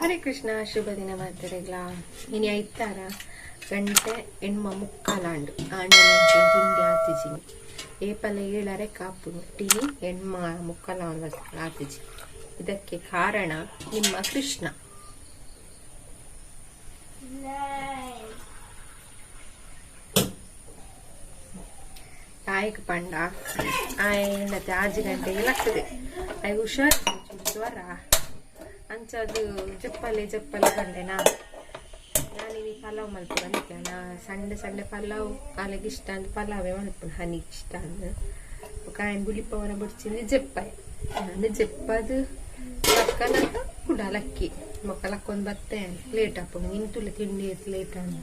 ಹರೇ ಕೃಷ್ಣ, ಶುಭ ದಿನ ಮಾತೆರೆಗ್ಲ. ಇನಿ ಐತಾರ, ಗಂಟೆ 8:45 ಆಂಡಲ ತಿಂಡಿ ಆತಿಜಿನಿ. ಏಪಲ 7:30 ಕಾಪುನು ಟೀ 8:45 ಆತಿಜಿ. ಇದಕ್ಕೆ ಕಾರಣ ನಿಮ್ಮ ಕೃಷ್ಣ. ತಾಯಿಗೆ ಪಂಡ ಆಯ್ನತೆ 6 ಗಂಟೆಗೆ ಲಕ್ಕದೆ. ಆಯ್ ಹುಷಾರ್, ಜ್ವರ. ಅಂಚದು ಜಪ್ಪಲೆ ಜಪ್ಪಲೆ ಬಂಡೆನಾ. ನಾನಿನಿ ಪಲಾವ್ ಮಲ್ಪುನ. ನಾ ಸಣ್ಣ ಸಣ್ಣ ಪಲಾವ್ ಕಾಲಿಗೆ ಇಷ್ಟ ಅಂದ್ ಪಲಾವೇ ಮಲ್ಪುನ. ಹನಿಗೆ ಇಷ್ಟ ಅಂದ್ ಕಾಯಿನ ಬುಲಿಪವನ ಬುಡ್ಚಿಂದು ಜಪ್ಪಾಯ್. ನಾನು ಜಪ್ಪದು ಲಕ್ಕನಕ ಕುಡ ಲಕ್ಕಿ ಮೊಕ್ಕ ಲಕ್ಕೊಂದು ಬತ್ತೆ. ಲೇಟ್ ಆಪುಂಡು ಇಂತುಲ ತಿಂಡಿ ಲೇಟ್ ಆಂಡ್.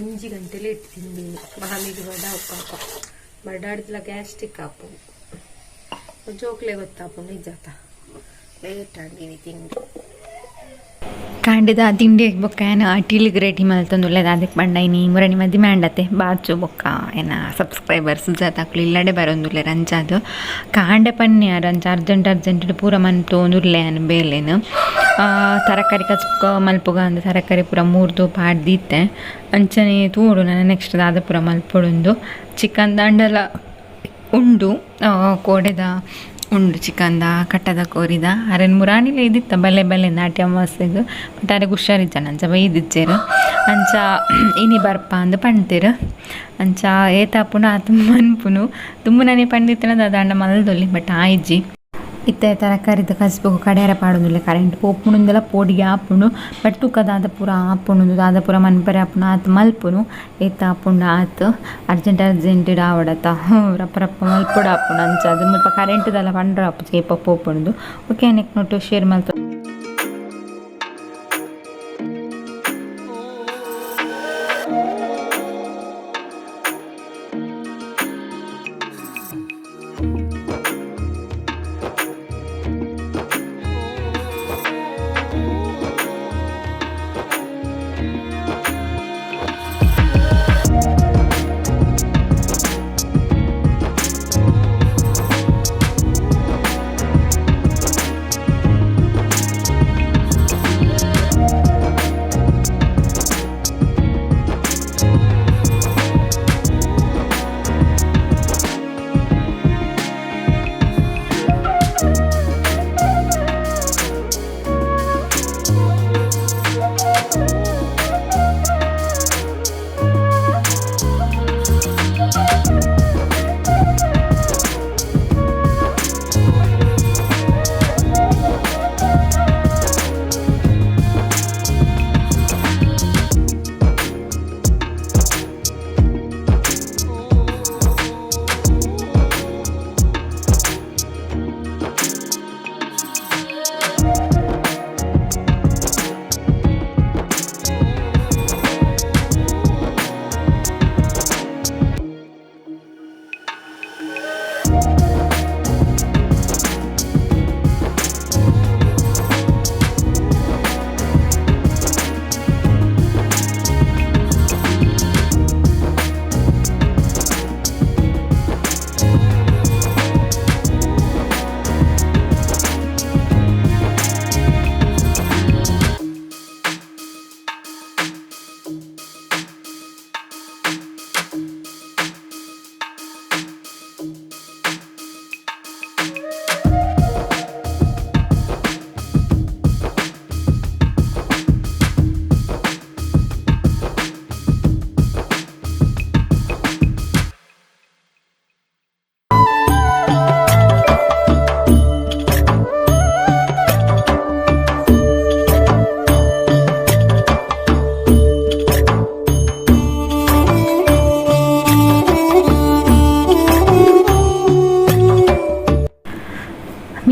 ಒಂಜಿ ಗಂಟೆ ಲೇಟ್ ತಿಂಡಿ. ಮಾಮಿಗೆ ಬಡ ಪಾಪ ಬಡಾಡ್ದಲ ಗ್ಯಾಸ್ಟ್ರಿಕ್ ಆಪುಂಡು. ಜೋಕ್ಲೆ ಗೊತ್ತಾಪುಂಡು ನಿಜಾತ. ಲೇಟ್ ಆಂಡಿನಿ ತಿಂಡಿ. ಕಾಂಡೆದ ತಿಂಡಿ ಬೊಕ್ಕ ಏನ ಅಟಿಲಿಗೆ ರೆಡಿ ಮಲ್ತೊಂದುಲ್ಲೆ. ಅದಕ್ಕೆ ಪಂಡ ಇನಿ ಮುರಣಿ ಮದಿಮೆ ಆಂಡತೆ ಬಾಚು. ಬೊಕ್ಕ ಏನ ಸಬ್ಸ್ಕ್ರೈಬರ್ಸ್ ಸುಜಾತ ಅಕ್ಲು ಇಲ್ಲಡೆ ಬರೊಂದುಲ್ಲೆರ್. ಅಂಚಾದ್ ಕಾಂಡೆ ಪನ್ಯಾರ್. ಅಂಚ ಅರ್ಜೆಂಟ್ ಅರ್ಜೆಂಟ್ ಪೂರ ಮನ್ತೊಂದುಲ್ಲೆ ಯಾನ್ ಬೇಲೆನ್. ತರಕಾರಿ ಕಚ್ಕ ಮಲ್ಪುಗ ಅಂದ್ ತರಕಾರಿ ಪೂರ ಮೂರ್ದು ಪಾಡ್ದಿತ್ತೆ. ಅಂಚನೆ ತೂವೊಡು ನನ ನೆಕ್ಸ್ಟ್ ದಾದ ಪೂರ ಮಲ್ಪೊಡುಂದು. ಚಿಕನ್ ದಾಂಡಲ ಉಂಡು, ಕೋಡೆದ ಉಂಡು ಚಿಕನ್ದ ಕಟ್ಟದ ಕೋರಿದ. ಅರೆನ್ ಮುರಾನಿಲ ಇದಿತ್ತ ಬಲೆ ಬಲೆ ನಾಟಿ ಅಮಾವಾಸ್ಯೆಗ್. ಬಟ್ ಅರೆಗ್ ಹುಷಾರಿಜ್ಜಂಡ್, ಅಂಚ ಬೈದಿಜ್ಜೆರ್. ಅಂಚ ಇನಿ ಬರ್ಪ ಅಂದ್ ಪಂತೆರ್. ಅಂಚ ಏತಾಪುಂಡು ಆತ್ ಮನ್ಪುನು. ದುಂಬುನನೆ ಪಂದಿತ್ತಿನ ದಾದಾಂಡ ಮಲ್ದೊಲಿ, ಬಟ್ ಆಯಿಜಿ. ಇತ್ತೆ ತರಕಾರಿದ ಕಜ್ಪುಗು ಕಡೆಯರ ಪಾಡೊಂದುಲ್ಲೆ. ಕರೆಂಟ್ ಪೋಪುಂಡುಂದಲ ಪೋಡಿಗೆ ಆಪುಂಡು. ಬಟ್ ತೂಕ ದಾದ ಪೂರ ಆಪುಂಡು, ದಾದ ಪೂರ ಮನ್ಪರೆ ಆಪುಂಡು ಆತ್ ಮಲ್ಪುನು. ಏತ್ ಆಪುಂಡು ಆತ್. ಅರ್ಜೆಂಟ್ ಅರ್ಜೆಂಟ್ ಆವಡತ ರಪ್ಪ ರಪ್ಪ ಮಲ್ಪೊಡು ಆಪುಂಡು. ಅಂಚಾದ್ ಮುಲ್ಪ ಕರೆಂಟ್ ದಾಲ ಪಂಡ್ರ ಆಪುಜಿ ಏಪ ಪೋಪುಂಡು. Okay, ನೆಕ್ನೊಟ್ಟು share ಮಲ್ತ.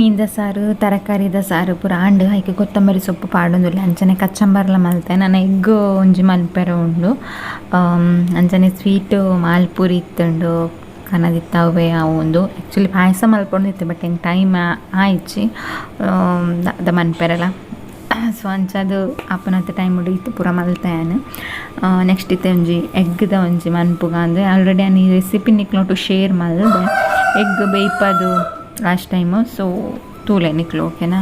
ಮೀನ್ದ ಸಾರು, ತರಕಾರಿದ ಸಾರು ಪೂರ ಆಂಡ್. ಐಕ್ ಕೊತ್ತಂಬರಿ ಸೊಪ್ಪು ಪಾಡೊಂದುಲ್ಲೆ. ಅಂಚನೆ ಕಚ್ಚಂಬರ್ಲ ಮಲ್ತೆ. ನನ ಎಗ್ ಒಂಜಿ ಮಲ್ಪೆರೆ ಉಂಡು. ಅಂಚನೆ ಸ್ವೀಟ್ ಮಾಲ್ಪುರಿ ಇತ್ತುಂಡು, ಕನದಿತ್ತ ಅವೇ ಆವೊಂದು. ಆ್ಯಕ್ಚುಲಿ ಪಾಯಸ ಮಲ್ಪೊಂದಿತ್ತೆ, ಬಟ್ ಎಂಕ್ ಟೈಮ್ ಆಯಿಜಿ ದಾದ ಮನ್ಪೆರೆಲ. ಸೊ ಅಂಚಾದ್ ಆಪುನತ ಟೈಮ್ ಇತ್ತು ಪೂರ ಮಲ್ತೆ ಯಾನ್. ನೆಕ್ಸ್ಟ್ ಇತ್ತೆ ಒಂಜಿ ಎಗ್ದ ಒಂಜಿ ಮನ್ಪುಗ ಅಂದ್. ಆಲ್ರೆಡಿ ಯಾನ್ ಈ ರೆಸಿಪಿ ನಿಕ್ಲೊಟ್ಟು ಶೇರ್ ಮಲ್ದೆ. ಎಗ್ ಬೇಯ್ಪದು ಲಾಸ್ಟ್ ಟೈಮು ಸೊ ತೂಲೆ ನಿಕ್ಲು ಓಕೆನಾ.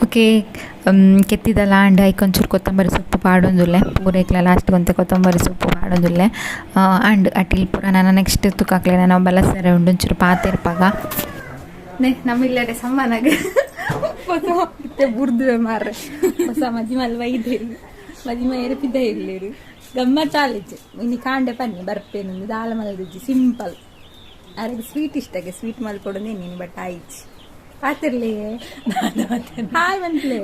ಓಕೆ ಕೆತ್ತಿದಲ್ಲ ಅಂಡ್ ಐಕೊಂಚೂರು ಕೊತ್ತಂಬರಿ ಸೊಪ್ಪು ಪಾಡೊಂದುಲ್ಲೆ ಪೂರೈಕ್ಲ ಲಾಸ್ಟ್ ಒಂತೆ ಕೊತ್ತಂಬರಿ ಸೊಪ್ಪು ಪಾಡೊಂದುಲ್ಲೆ ಅಂಡ್ ಅಟಿಲ್ ಪೂರ ನಾನು ನೆಕ್ಸ್ಟ್ ತುಕ್ಕಾಕ್ಲೆ ನಾನು ಬಲಸರೆ ಉಂಡು ಒಂಚೂರು ಪಾತೆರ್ಪಾಗ ನೆ ನಮ್ಮ ಸಮ್ಮನಾಗ ಹೊಸ ಬುರ್ದುವೆ ಮಾರ್ರೆ ಹೊಸ ಮದಿಮಲ್ ವೈದೇರು ಮದಿಮ ಎರಪಿದ್ದ ಇರ್ಲೇರು ಗಮ್ಮ ಚಾಲೆಜ್ ಇನ್ನು ಕಾಂಡೆ ಪನ್ನಿ ಬರ್ಪೇನು ದಾಲ ಮಲದಿಜ್ಜಿ ಸಿಂಪಲ್ ಅರೆಗೆ ಸ್ವೀಟ್ ಇಷ್ಟಕ್ಕೆ ಸ್ವೀಟ್ ಮಲ್ಕೊಡೋದೇ ನೀನು ಬಟ್ ಆಯ್ಚಿ ಪಾತಿರ್ಲಿ ಹಾಯ್ ಮಂತ್ಲೆ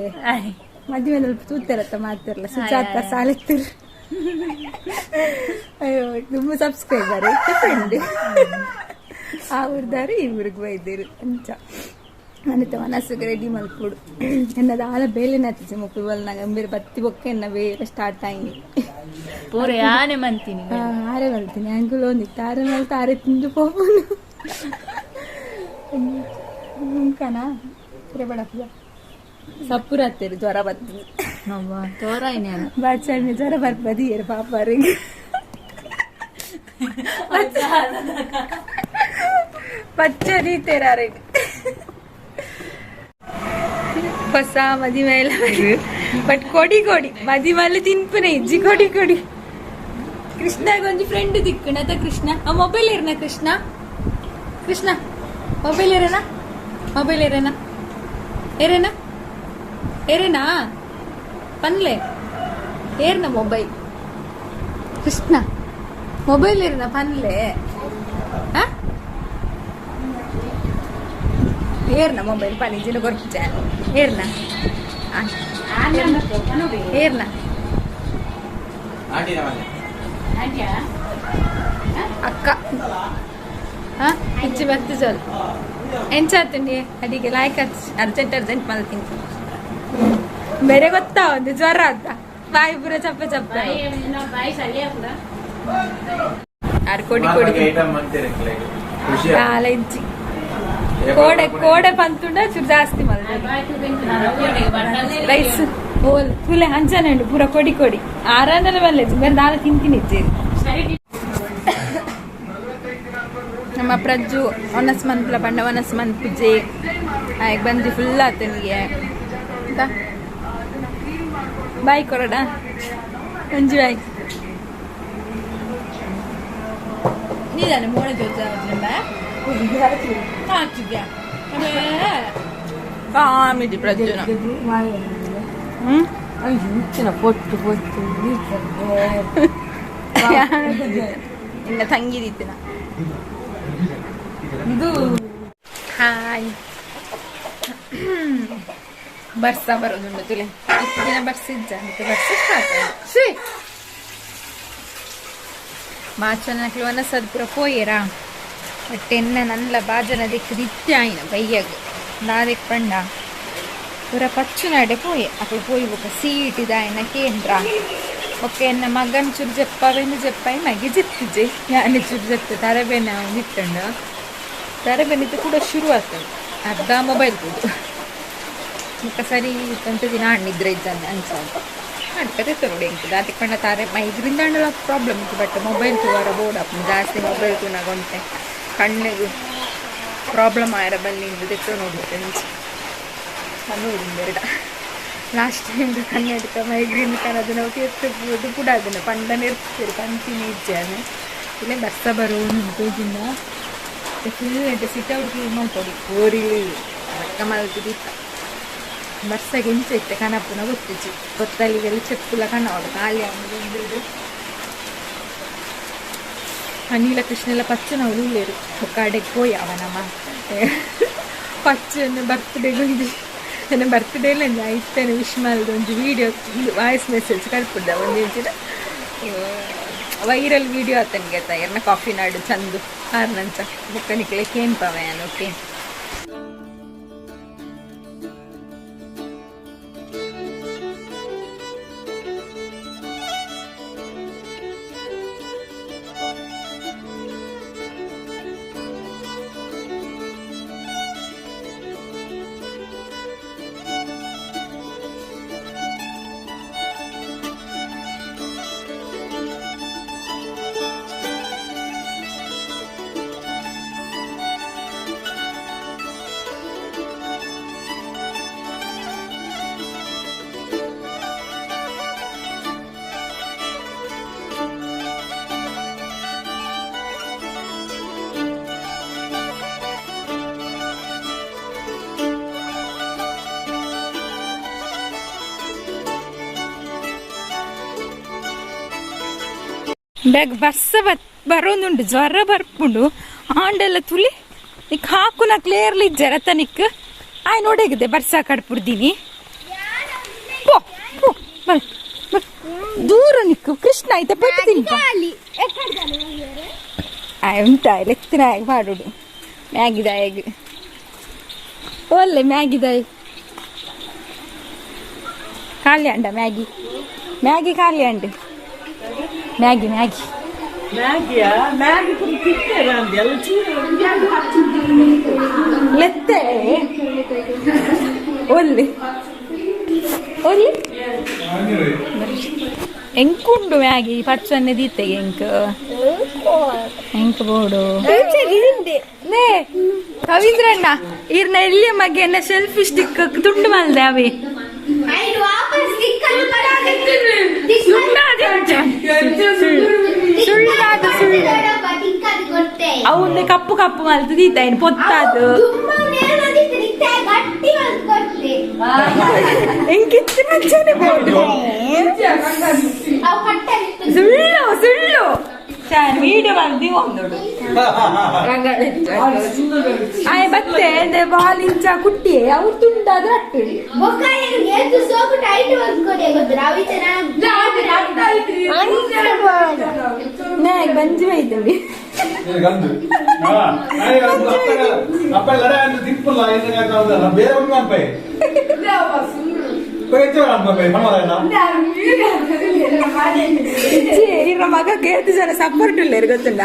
ಮದುವೆ ತೂತಿರತ್ತ ಮಾತಿರ್ಲ ಸುಜಾತ ಸಾಲೆತ್ತಿರ್. ಅಯ್ಯೋ ತುಂಬ ಸಬ್ಸ್ಕ್ರೈಬರ್ ಫ್ರೆಂಡ್ ಆ ಊರ್ದಾರು ಈ ಊರಿಗೆ ಬೈದಿರು ಅಂಚ ಅನಿತ ಮನಸ್ಸುಗೆ ರೆಡಿ ಮಲ್ಕೊಡು ಎನ್ನದ ಆಲ ಬೇಲೆ ನಾತಿಜೆ ಮುಕ್ಳು ಬಲ್ನಾಗ ಗಂಭೀರ ಬತ್ತಿ ಬೊಕ್ಕ ಎನ್ನ ಬೇರೆ ಸ್ಟಾರ್ಟ್ ಆಗಿ ಪೂರ ಯಾನೆ ಮಂತೀನಿ ಆರೆ ಮಲ್ತೀನಿ ಅಂಕುಲ್ ಒಂದಿತ್ತು ಆರೆ ಮಲ್ತ ಆರೆ ತಿಂದು ಪೋಪುನು ಕಣ ಬಡಪ್ಪ ಸಪ್ಪುರ ಹತ್ತಿರ ಜ್ವರ ಬರ್ತದೆ ಬಾಚಣ್ಣೆ ಜ್ವರ ಬರ್ಬದಿ ಏರು ಪಾಪರಿಗೆ ಪಚ್ಚ ರೀತೇರಾರಿಗೆ ಹೊಸ ಮದಿ ಮೇಲೆ ಬಟ್ ಕೊಡಿ ಕೊಡಿ ಮದಿ ಮೇಲೆ ತಿನ್ಪುನೆ ಇಜ್ಜಿ ಕೊಡಿ ಕೊಡಿ. ಕೃಷ್ಣಗೊಂಜಿ ಫ್ರೆಂಡ್ ದಿಕ್ಕಣದ ಕೃಷ್ಣ ಆ ಮೊಬೈಲ್ ಇರನ ಕೃಷ್ಣ ಕೃಷ್ಣ ಮೊಬೈಲ್ ಇರನ ಮೊಬೈಲ್ ಇರನ ಏರೇನಾ ಏರೇನಾ ಪನ್ಲೆ ಏರ್ನ ಮೊಬೈಲ್ ಕೃಷ್ಣ ಮೊಬೈಲ್ ಇರನ ಪನ್ಲೆ ಏರ್ನ ಮೊಬೈಲ್ ಪನಿ ಜಿನ ಕೊರ್ಪುಜ ಏರ್ನ ಏರ್ನ ಅಕ್ಕ ಇಚ್ಚಿ ಬತ್ತು ಚಲ್ ಎಂಚಾತುಂಡಿ ಅಡಿಗೆ ಲಾಯ್ಕ್ ಅರ್ಜೆಂಟ್ ಅರ್ಜೆಂಟ್ ಮಲ್ತೀನಿ ಬೇರೆ ಗೊತ್ತಾ ಒಂದು ಜ್ವರ ಅಂತ ಬಾಯಿ ಪೂರ ಚಪ್ಪೆ ಚಪ್ಪೆ ಆರ್ ಕೊಡಿ ಕೊಡಿ ಕಾಲ ಇಜ್ಜಿ ಕೋಡೆ ಕೋಡೆ ಪಂತುಂಡ ಚೂರು ಜಾಸ್ತಿ ಮಲ್ತ ರೈಸ್ ಓಲ್ ತುಲೆ ಅಂಚನೆ ಉಂಡು ಪೂರ ಕೊಡಿ ಕೊಡಿ ಆರಾಂದಲ ಬಲ್ಲೆಜ್ಜಿ ಬೇರೆ ದಾಲ ತಿಂತೀನಿ ಇಜ್ಜೇರಿ. ನಮ್ಮ ಪ್ರಜ್ಜು ಒನಸ್ ಮನ್ಪುಲ ಪಂಡ ಒನಸ್ ಮನ್ಪುಜೆ ಆಯ್ಕೆ ಬಂದು ಫುಲ್ ಆತನಿಗೆ ಬಾಯ್ ಕೊರಡ ಮಂಜು ಬಾಯ್ ನೀದಾನೆ ಮೋಡ ಜೊತೆ ಕಾಮಿಡಿ ಪ್ರಜ್ಜುನ ಪೊಟ್ಟು ಪೊಟ್ಟು ಇನ್ನ ತಂಗಿ ರೀತಿನ ಇದು ಹಾಯ್ ಬರ್ಸ ಬರೋದುಂಟು ತುಲೆ ಇಷ್ಟು ದಿನ ಬರ್ಸಿದ್ದ ಅದಕ್ಕೆ ಬರ್ಸ ಸ್ಟಾರ್ಟ್ ಆಯ್ತು ಮಾಚನಕ್ಲು ವನಸದ್ ಪೂರ ಪೋಯೇರಾ ಬಟ್ ಎನ್ನ ನಲ್ಲ ಬಾಜನ ದಿಕ್ಕು ದಿತ್ಯ ಆಯ್ನ ಬೈಯಗ್ ದಾದೆಕ್ ಪಂಡ ಪೂರ ಪಚ್ಚುನಾಡೆ ಪೋಯೆ ಅಕ್ಲು ಪೋಯಿ ಬೊಕ ಸೀಟ್ ಇದಾಯನ ಕೇಂದ್ರ ಬೊಕ್ಕ ಎನ್ನ ಮಗನ್ ಚೂರು ಜಪ್ಪಾವೆಂದು ಜಪ್ಪಾಯಿ ಮಗೆ ಜೆತ್ತಿಜೆ ಯಾನೆ ಚೂರು ಜಪ್ತೆ ತರಬೇನೆ ಅವನು ಇತ್ತಂಡು ತರಬೇನಿತ್ತು ಕೂಡ ಶುರು ಆಗ್ತದೆ ಅರ್ಧ ಮೊಬೈಲ್ ಕೂಡ ಬೊಕ್ಕ ಸರಿ ಇತ್ತಂತ ದಿನ ಹಣ್ಣಿದ್ರೆ ಇದ್ದಾನೆ ಅಂಚ ಕತೆ ನೋಡಿ ಎಂಕ್ ದಾತಿ ಪಂಡ ತಾರೆ ಮೈಗ್ರಿಂದ ಪ್ರಾಬ್ಲಮ್ ಇತ್ತು. ಬಟ್ ಮೊಬೈಲ್ ತೂವರ ಬೋರ್ಡ್ ಅಪ್ಪ ಜಾಸ್ತಿ ಮೊಬೈಲ್ ತೂನಾಗ ಕಣ್ಣಿಗೆ ಪ್ರಾಬ್ಲಮ್ ಆಯರ ಬಲ್ಲಿ ದೆತ್ತೊ ನೋಡುತ್ತೆ ಅಂಚ ನೋಡಿ ಲಾಸ್ಟ್ ಟೈಮ್ ಕನ್ನಡಕ ಮೈಗ್ರೀನ್ ಕನದು ನಾವು ಎತ್ತು ಪುಡ ಅದನ್ನು ಪಂಡನೆ ಇರ್ತೀರಿ ಪಂಚಿನ ಇಜ್ಜಾನೆ ಇಲ್ಲ ಬರ್ಸ ಬರೋನು ತೋಜಿಂದ ಫುಲ್ ಸಿಟ್ ಔಟ್ ಕ್ಲೀನ್ ಮಲ್ಪೊಡಿ ಕೋರಿಲಿ ರಕ್ಕ ಮಲ್ತಿದ್ದಿತ್ತ ಬರ್ಸಗೆ ಇಂಚ ಇತ್ತೆ ಕನಪುನ ಗೊತ್ತಿಜ್ಜಿ ಗೊತ್ತಲ್ಲಿಗೆಲ್ಲ ಚೆಪ್ಪುಲ ಕಣ್ಣವಡು ಖಾಲಿ ಆಗುದು. ಅನಿಲ ಕೃಷ್ಣೆಲ್ಲ ಪಚ್ಚನವರು ಉಳ್ಳೇರು ಕಡೆಗೆ ಪೋಯ್ ಅವನಮ್ಮ ಪಚ್ಚನ ಬರ್ತ್ಡೇಗೆ ಒಂಜಿ ನನ್ನ ಬರ್ತ್ಡೇ ಇಲ್ಲ ಇತ್ತೇನೆ ವಿಶ್ ಮಲ್ದು ಒಂಜಿ ವಿಡಿಯೋ ವಾಯ್ಸ್ ಮೆಸೇಜ್ ಕಳ್ಪುಡ್ದ ಒಂಜಿ ಇಂಚಿನ ವೈರಲ್ ವಿಡಿಯೋ ಆತನಿಗೆ ಎರ್ನ ಕಾಫಿ ನಾಡು ಚಂದು ಆರ್ನಂಚ ಬೊಕ್ಕ ನಿಕ್ಲೆ ಕೇನ್ಪವ ಯಾನ್ ಓಕೆ. ಬ್ಯಾಗ್ ಬರ್ಸ ಬರೋದುಂಡು ಜ್ವರ ಬರ್ಪುಂಡು ಆಂಡೆಲ್ಲ ತುಲಿ ನಿಕ್ ಹಾಕುನ ಕ್ಲಿಯರ್ಲಿ ಜರತ ನಿಕ್ ಆಯ್ ನೋಡೇಗಿದೆ ಬರ್ಸ ಕಡ್ಪುಡ್ದೀನಿ ಪೋ ಪೋ ಬರ್ ಬರ್. ದೂರ ನಿಕ್ಕು ಕೃಷ್ಣ ಆಯ್ತಾ ಪೆಟ್ಟು ತಿನ್ಪ ಆಯ್ ಉಂಟಾ ಲೆತ್ತಿನ ಪಾಡುಡು ಮ್ಯಾಗಿದಾಯಗ್ ಒಲ್ಲೆ ಮ್ಯಾಗಿದಾಯ್ ಖಾಲಿ ಅಂಡ ಮ್ಯಾಗಿ ಮ್ಯಾಗಿ ಖಾಲಿ ಅಂಡ್ ಮ್ಯಾಗಿ ಮ್ಯಾಗಿ ಮ್ಯಾಗಿಯಾ ಮ್ಯಾಗಿ ತಿಂತೇವೆ ಲೆತ್ತೆ ಒಲ್ಲಿ ಒಲ್ಲಿ ಎಂಕುಂಡು ಮ್ಯಾಗಿ ಪಚ್ಚನ್ನೆ ದೀತೆಗೆ ಎಂಕ್ ಎಂಕ್ ಬೋಡು ನೇ ರವೀಂದ್ರಣ್ಣ ಈರ್ನ ಎಲ್ಲಿಯ ಮಗೆನ ಸೆಲ್ಫಿ ಸ್ಟಿಕ್ ತುಂಡು ಮಲ್ದೆ ಅವೆ ಸುಳ್ಳಾದ ಸುಳ್ಳು ಅವನ್ನ ಕಪ್ಪು ಕಪ್ಪು ಮಲ್ತು ದೀತ ಪೊತ್ತಾದು ಎಂಕಿತ್ತು ನಂಚನೆ ಬೋಡು ಸುಳ್ಳು ಸುಳ್ಳು ವಿಡಿಯೋ ಮಲ್ದಿ ಒಂದೋಡು ಆಯ್ ಬತ್ತೆ ಬಾಲ್ ಇಂಚ ಕುಟ್ಟಿ ಅವ್ರು ತುಂಡಾದ್ರೆ ಅಟ್ಟು ಮ್ಯಾಗ್ ಬಂಜಿ ಬೈತವಿ. ಅಪ್ಪ ಲಡೆ ಅಂದ್ರೆ ತಿಪ್ಪಲ್ಲ ಬೇರೆ ಒಂದು ಅನ್ಪೈ ಇರ ಮಗ ಕೇಳ್ತು ಜನ ಸಪೋರ್ಟ್ ಇಲ್ಲ ಗೊತ್ತುಂಡ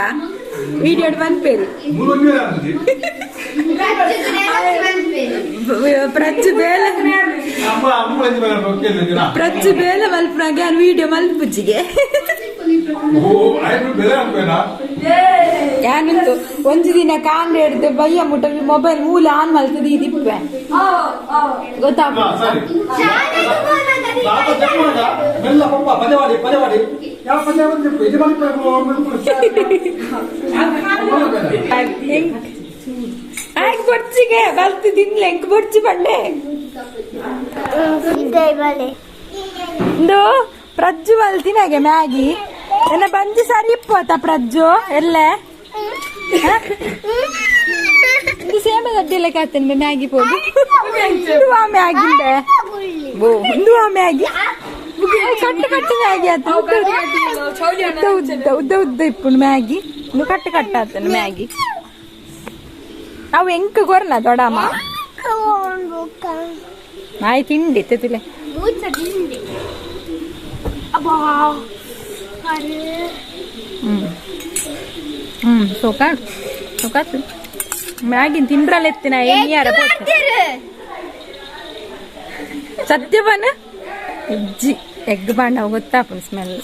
ವಿಡಿಯೋ ಬಂದ್ಪೇರಿ ಪ್ರಚ್ಚು ಬೇಲೆ ಪ್ರಚ್ಚು ಬೇಲೆ ಮಲ್ಪನಾಗ ವಿಡಿಯೋ ಮಲ್ಪುಜ್ಜಿಗೆ ಯಾನಂತು ಒಂಜಿ ದಿನ ಕಾಂಡ ಹಿಡ್ದು ಬಯ್ಯ ಮುಟ್ಟ ಮೊಬೈಲ್ ಮೂಲ ಆನ್ ಮಲ್ತದ ಇದಿಪ್ಪೆ ಗೊತ್ತಾ? ಆಯ್ತು ಬೊಡ್ಚಿಗೆ ಬಲ್ತು ತಿನ್ಲೆ ಎಂಕ್ ಬೊಡ್ಚಿ ಬಂಡೆ ಇಂದು ಪ್ರಜ್ಜು ಬಲ್ತಿನಾಗೆ ಮ್ಯಾಗಿ ಎನ್ನ ಬಂಜಿ ಸರಿ ಇಪ್ಪತ್ತ ಪ್ರಜ್ಜು ಎಲ್ಲೆ ಇದು ಸೇಮ ದಡ್ಡಿಲ್ಲ ಕಾತೇನೆ ಮ್ಯಾಗಿ ಪೋದು ಇಂದು ಆ ಮ್ಯಾಗಿಂದೆ ಇಂದು ಆ ಮ್ಯಾಗಿ ಕಟ್ಟು ಕಟ್ಟು ಮ್ಯಾಗಿ ಆತ ಉದ್ದ ಉದ್ದ ಉದ್ದ ಉದ್ದ ಇಪ್ಪುಂಡು ಮ್ಯಾಗಿ ಇಂದು ಕಟ್ಟು ಕಟ್ಟಾತನ ಮ್ಯಾಗಿ. ಅವು ಎಂಕ್ ಕೊರ್ನ ದೊಡಮ್ಮ. ಆಯ್ ತಿಂಡಿ ತುಲೆ. ಮೂಚ ತಿಂಡಿ ಅಬ್ಬಾ ಅರೆ. ಹ್ಮ್ ಹ್ಮ್ ಸೋಕ ಸೋಕಾತು ಮ್ಯಾಗಿನ್ ತಿಂಡ್ರಲ್ಲ ಎತ್ತಿನ ಏನಿಯಾರ. ಸತ್ಯಪನ ಇಜ್ಜಿ ಎಗ್ ಬಾಂಡ ಗೊತ್ತಾಪುನ್ ಸ್ಮೆಲ್.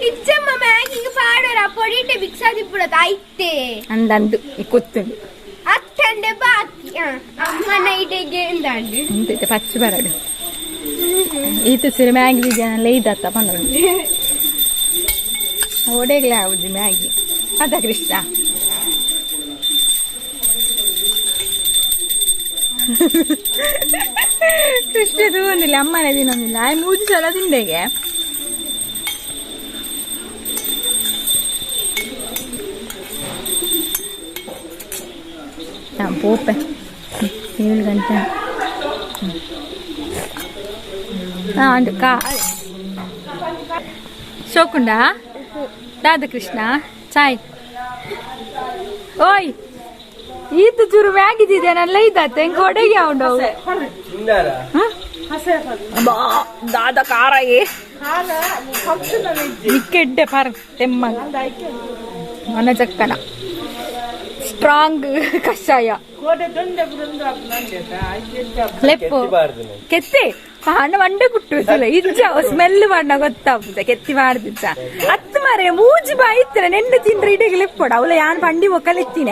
ಇಚ್ಚಮ್ಮ, ಮ್ಯಾಗಿಗೆ ಪಾಡೋರ ಪೊಡಿಟೆ ಮಿಕ್ಸ್ ಆದಿಪ್ಪುಡತ ಐತೆ. ಅಂದಂದು ಈ ಕೊತ್ತುಂಡು. ಅತ್ತಂಡೆ ಬಾಕಿ ಅಮ್ಮ ನೈಟಿಗೆ ಎಂದಾಂಡು. ಅಂತಿತ್ತೆ ಪಚ್ಚು ಬರಡು ಈತ ಸಿರಿ ಮ್ಯಾಗಿ ಜನ ಇದ್ದತ್ತ ಪಂಡ ಒಡೆಗ್ಲೇ ಆವುಜಿ ಮ್ಯಾಗಿ ಅದ ಕೃಷ್ಣ. ಕೃಷ್ಣ ತೂವೊಂದಿಲ್ಲ, ಅಮ್ಮನೆ ತಿನ್ನೊಂದಿಲ್ಲ. ಆಯ್ ಮೂಜಿ ಸಲ ತಿಂಡೆಗೆ. ಪೋಪೆ 7 ಗಂಟೆ. ಹಾ ಒಂದು ಕಾ ಶೋಕುಂಡ ರಾಧಾಕೃಷ್ಣ ಚಾಯ್. ಓಯ್, ಈತ ಚೂರು ಮ್ಯಾಗಿದ್ದಿದ್ದೇನಲ್ಲ ಇದ್ದಾತ ಹೆಂಗ್ ಹೊಡೆಗೆ ಅವನು. ದಾದ ಖಾರ ಏ ನಿಕ್ಕೆಡ್ಡೆ ಪರ್ ತೆಮ್ಮ ಮನ ಚಕ್ಕನ ಸ್ಟ್ರಾಂಗ್ ಕಷಾಯ. ಲೆಪ್ಪು ಕೆತ್ತಿ ಹಣ್ಣು ಮಂಡೆ ಕುಟ್ಟು ಇಜ್ಜ ಸ್ಮೆಲ್ ಬಣ್ಣ ಗೊತ್ತಾಗ್ತದೆ. ಕೆತ್ತಿ ಮಾಡ್ದಿಚ್ಚ ಹತ್ತು ಮರೆ ಮೂಜಿ ಬಾಯಿತ್ತಿನ ನೆಂಡು ತಿಂದ್ರೆ ಇಡೀ ಲೆಪ್ಪೋಡ ಅವಳ ಯಾನ್ ಪಂಡಿ ಮೊಕ್ಕಲೆತ್ತಿನ.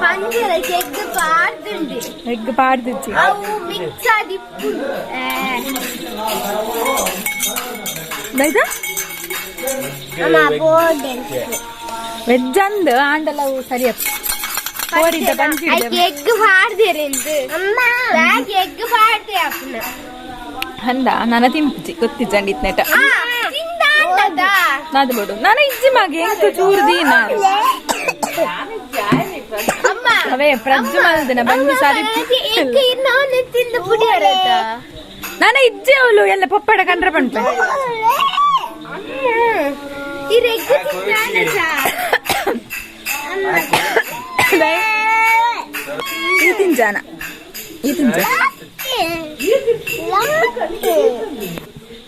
ಪಂಜರ ಎಗ್ ಪಾಡ್ದುಂಡು. ಎಗ್ ಪಾಡ್ದಿಚ್ಚಿ. ಅವು ಮಿಕ್ಸ್ ಆದಿಪ್ಪು. ಆಯ್ತಾ. ಅಮ್ಮ ಬೋರ್ಡ್. ವೆಜ್ ಅಂದ್ ಆಂಡಲ ಅವು ಸರಿಯಪ್ಪ ಕೋರಿದ್ದ ಪಂಚಿ. ಎಗ್ ಪಾಡ್ದಿರೆಂದು ಅಮ್ಮ ಬ್ಯಾಗ್ ಎಗ್ ಪಾಡ್ದೆ ಅಪ್ಪನ. ಅಂದ ನನ ತಿಂಪುಜಿ ಗೊತ್ತಿಜ್ಜಂಡಿ ಇತ್ನೆಟ. ತಿಂದಾಂಡದ. ನಾದು ಬೋಡು ನಾನು ಇಜ್ಜಿ ಮಗ ಎಂತ ಚೂರು ದೀನ. ಅಮ್ಮ. ಅವೇ ಪ್ರಜ್ಜು ಮಲ್ದಿನ ಬಂದು ಸಾರಿ. ಎಗ್ ಇನ್ನೊಂದು ತಿಂದು ಪುಡಿಯರತ. ನಾನು ಇಜ್ಜಿ ಅವಳು ಎಲ್ಲ ಪಪ್ಪಡ ಕಂಡ್ರೆ ಪಂಪೆ. ಈ ಎಗ್ ತಿಂದಾಂಡದ. ಈ ತಿಂಜಾನ ಈ ತಿಂಜ.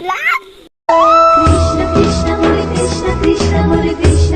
ಲಾಕ್. ಕೃಷ್ಣ ಕೃಷ್ಣ ಮುರಿ ಕೃಷ್ಣ ಕೃಷ್ಣ ಮುರಿ ಕೃಷ್ಣ.